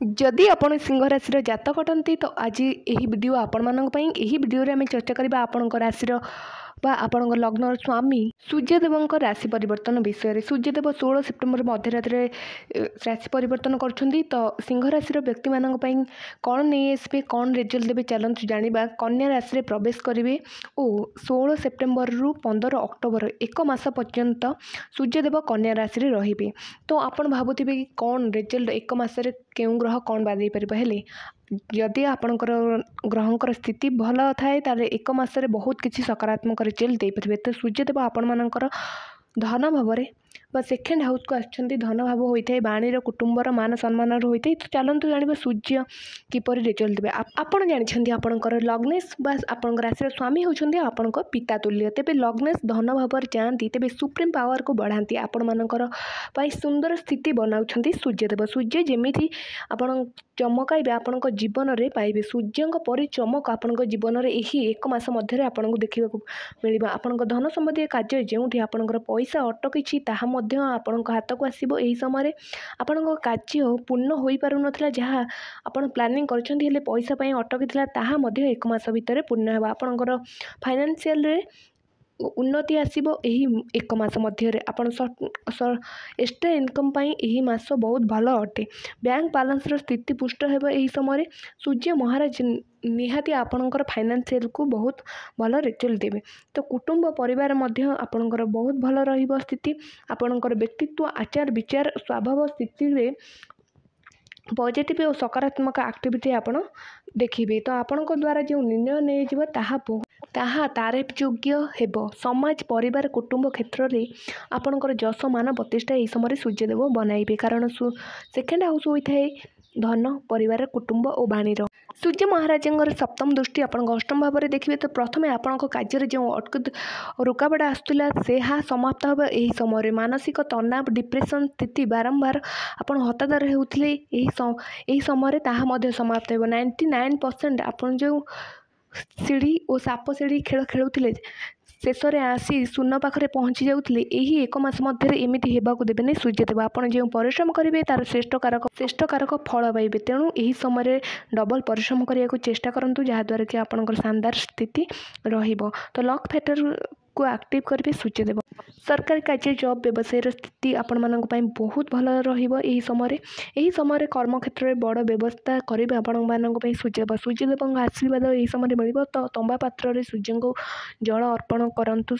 ଯଦି ଆପଣ ସିଂହ ରାଶିର ଜାତକ ଅଟନ୍ତି, ତ ଆଜି ଏହି ଭିଡ଼ିଓ ଆପଣମାନଙ୍କ ପାଇଁ। ଏହି ଭିଡ଼ିଓରେ ଆମେ ଚର୍ଚ୍ଚା କରିବା ଆପଣଙ୍କ ରାଶିର ବା ଆପଣଙ୍କ ଲଗ୍ନର ସ୍ୱାମୀ ସୂର୍ଯ୍ୟଦେବଙ୍କ ରାଶି ପରିବର୍ତ୍ତନ ବିଷୟରେ। ସୂର୍ଯ୍ୟଦେବ 16 ସେପ୍ଟେମ୍ବର ମଧ୍ୟରାତ୍ରିରେ ରାଶି ପରିବର୍ତ୍ତନ କରୁଛନ୍ତି, ତ ସିଂହ ରାଶିର ବ୍ୟକ୍ତିମାନଙ୍କ ପାଇଁ କ'ଣ ନେଇ ଆସିବେ, କ'ଣ ରେଜଲ୍ଟ ଦେବେ, ଚାଲନ୍ତୁ ଜାଣିବା। କନ୍ୟା ରାଶିରେ ପ୍ରବେଶ କରିବେ ଓ 16 ସେପ୍ଟେମ୍ବରରୁ 15 ଅକ୍ଟୋବର, ଏକ ମାସ ପର୍ଯ୍ୟନ୍ତ ସୂର୍ଯ୍ୟଦେବ କନ୍ୟା ରାଶିରେ ରହିବେ। ତ ଆପଣ ଭାବୁଥିବେ କି କ'ଣ ରେଜଲ୍ଟ, ଏକ ମାସରେ କେଉଁ ଗ୍ରହ କ'ଣ ବାଦେଇ ପାରିବ? ହେଲେ ଯଦି ଆପଣଙ୍କର ଗ୍ରହଙ୍କର ସ୍ଥିତି ଭଲ ଥାଏ, ତାହେଲେ ଏକ ମାସରେ ବହୁତ କିଛି ସକାରାତ୍ମକ ରେଜଲ୍ଟ ଦେଇପାରିବେ। ତ ସୂର୍ଯ୍ୟଦେବ ଆପଣମାନଙ୍କର ଧନ ଭାବରେ ବା ସେକେଣ୍ଡ ହାଉସ୍କୁ ଆସୁଛନ୍ତି। ଧନ ଭାବ ହୋଇଥାଏ ବାଣୀର, କୁଟୁମ୍ବର, ମାନ ସମ୍ମାନର ହୋଇଥାଏ। ତ ଚାଲନ୍ତୁ ଜାଣିବା ସୂର୍ଯ୍ୟ କିପରି ରେଜଲ୍ଟ ଦେବେ। ଆପଣ ଜାଣିଛନ୍ତି, ଆପଣଙ୍କର ଲଗ୍ନେଶ ବା ଆପଣଙ୍କ ରାଶିର ସ୍ୱାମୀ ହେଉଛନ୍ତି ଆପଣଙ୍କ ପିତା ତୁଲ୍ୟ। ତେବେ ଲଗ୍ନେଶ ଧନ ଭାବରେ ଯାଆନ୍ତି, ତେବେ ସୁପ୍ରିମ୍ ପାୱାରକୁ ବଢ଼ାନ୍ତି। ଆପଣମାନଙ୍କର ପାଇଁ ସୁନ୍ଦର ସ୍ଥିତି ବନାଉଛନ୍ତି ସୂର୍ଯ୍ୟଦେବ। ସୂର୍ଯ୍ୟ ଯେମିତି ଆପଣ ଚମକାଇବେ, ଆପଣଙ୍କ ଜୀବନରେ ପାଇବେ। ସୂର୍ଯ୍ୟଙ୍କ ପରି ଚମକ ଆପଣଙ୍କ ଜୀବନରେ ଏହି ଏକ ମାସ ମଧ୍ୟରେ ଆପଣଙ୍କୁ ଦେଖିବାକୁ ମିଳିବ। ଆପଣଙ୍କ ଧନ ସମ୍ବନ୍ଧୀୟ କାର୍ଯ୍ୟ, ଯେଉଁଠି ଆପଣଙ୍କର ପଇସା ଅଟକିଛି, ତାହା ମଧ୍ୟ ଆପଣଙ୍କ ହାତକୁ ଆସିବ। ଏହି ସମୟରେ ଆପଣଙ୍କ କାର୍ଯ୍ୟ ପୂର୍ଣ୍ଣ ହୋଇପାରୁନଥିଲା, ଯାହା ଆପଣ ପ୍ଲାନିଂ କରିଛନ୍ତି ହେଲେ ପଇସା ପାଇଁ ଅଟକିଥିଲା, ତାହା ମଧ୍ୟ ଏକ ମାସ ଭିତରେ ପୂର୍ଣ୍ଣ ହେବ। ଆପଣଙ୍କର ଫାଇନାନ୍ସିଆଲରେ ଉନ୍ନତି ଆସିବ ଏହି ଏକ ମାସ ମଧ୍ୟରେ। ଆପଣ ଏକ୍ସଟ୍ରା ଇନକମ୍ ପାଇଁ ଏହି ମାସ ବହୁତ ଭଲ ଅଟେ। ବ୍ୟାଙ୍କ ବାଲାନ୍ସର ସ୍ଥିତି ପୁଷ୍ଟ ହେବ ଏହି ସମୟରେ। ସୂର୍ଯ୍ୟ ମହାରାଜ ନିହାତି ଆପଣଙ୍କର ଫାଇନାନ୍ସିଆଲକୁ ବହୁତ ଭଲ ରେଜଲ୍ଟ ଦେବେ। ତ କୁଟୁମ୍ବ ପରିବାର ମଧ୍ୟ ଆପଣଙ୍କର ବହୁତ ଭଲ ରହିବ ସ୍ଥିତି। ଆପଣଙ୍କର ବ୍ୟକ୍ତିତ୍ୱ, ଆଚାର ବିଚାର, ସ୍ୱଭାବ ସ୍ଥିତିରେ ପଜିଟିଭ୍ ଓ ସକାରାତ୍ମକ ଆକ୍ଟିଭିଟି ଆପଣ ଦେଖିବେ। ତ ଆପଣଙ୍କ ଦ୍ୱାରା ଯେଉଁ ନିର୍ଣ୍ଣୟ ନେଇଯିବ, ତାହା ତାରିଫ ଯୋଗ୍ୟ ହେବ। ସମାଜ, ପରିବାର, କୁଟୁମ୍ବ କ୍ଷେତ୍ରରେ ଆପଣଙ୍କର ଯଶ, ମାନ, ପ୍ରତିଷ୍ଠା ଏହି ସମୟରେ ସୂର୍ଯ୍ୟଦେବ ବନାଇବେ, କାରଣ ସେକେଣ୍ଡ ହାଉସ୍ ହୋଇଥାଏ ଧନ, ପରିବାର, କୁଟୁମ୍ବ ଓ ବାଣୀର। ସୂର୍ଯ୍ୟ ମହାରାଜଙ୍କର ସପ୍ତମ ଦୃଷ୍ଟି ଆପଣଙ୍କ ଅଷ୍ଟମ ଭାବରେ ଦେଖିବେ। ତ ପ୍ରଥମେ ଆପଣଙ୍କ କାର୍ଯ୍ୟରେ ଯେଉଁ ଅଟକ ରୁକାବଟ ଆସୁଥିଲା, ସେହା ସମାପ୍ତ ହେବ ଏହି ସମୟରେ। ମାନସିକ ତନାବ, ଡିପ୍ରେସନ୍ ସ୍ଥିତି, ବାରମ୍ବାର ଆପଣ ହତାଦର ହେଉଥିଲେ, ଏହି ସମୟରେ ତାହା ମଧ୍ୟ ସମାପ୍ତ ହେବ। 99% ଆପଣ ଯେଉଁ ସିଢ଼ି ଓ ସାପ ସିଢ଼ି ଖେଳ ଖେଳୁଥିଲେ, ଶେଷରେ ଆସି ଶୂନ ପାଖରେ ପହଞ୍ଚି ଯାଉଥିଲେ, ଏହି ଏକ ମାସ ମଧ୍ୟରେ ଏମିତି ହେବାକୁ ଦେବେନି ସୂର୍ଯ୍ୟଦେବ। ଆପଣ ଯେଉଁ ପରିଶ୍ରମ କରିବେ, ତା'ର ଶ୍ରେଷ୍ଠ କାରକ ଫଳ ପାଇବେ। ତେଣୁ ଏହି ସମୟରେ ଡବଲ ପରିଶ୍ରମ କରିବାକୁ ଚେଷ୍ଟା କରନ୍ତୁ, ଯାହାଦ୍ୱାରା କି ଆପଣଙ୍କର ଶାନଦାର ସ୍ଥିତି ରହିବ। ତ ଲକ୍ ଫ୍ୟାକ୍ଟରକୁ ଆକ୍ଟିଭ୍ କରିବେ ସୂର୍ଯ୍ୟଦେବ। ସରକାରୀ କାର୍ଯ୍ୟ, ଜବ୍, ବ୍ୟବସାୟର ସ୍ଥିତି ଆପଣମାନଙ୍କ ପାଇଁ ବହୁତ ଭଲ ରହିବ ଏହି ସମୟରେ। ଏହି ସମୟରେ କର୍ମକ୍ଷେତ୍ରରେ ବଡ଼ ବ୍ୟବସ୍ଥା କରିବେ ଆପଣମାନଙ୍କ ପାଇଁ ସୂର୍ଯ୍ୟଦେବ। ସୂର୍ଯ୍ୟଦେବଙ୍କ ଆଶୀର୍ବାଦ ଏହି ସମୟରେ ମିଳିବ। ତ ତମ୍ବା ପାତ୍ରରେ ସୂର୍ଯ୍ୟଙ୍କୁ ଜଳ ଅର୍ପଣ କରନ୍ତୁ।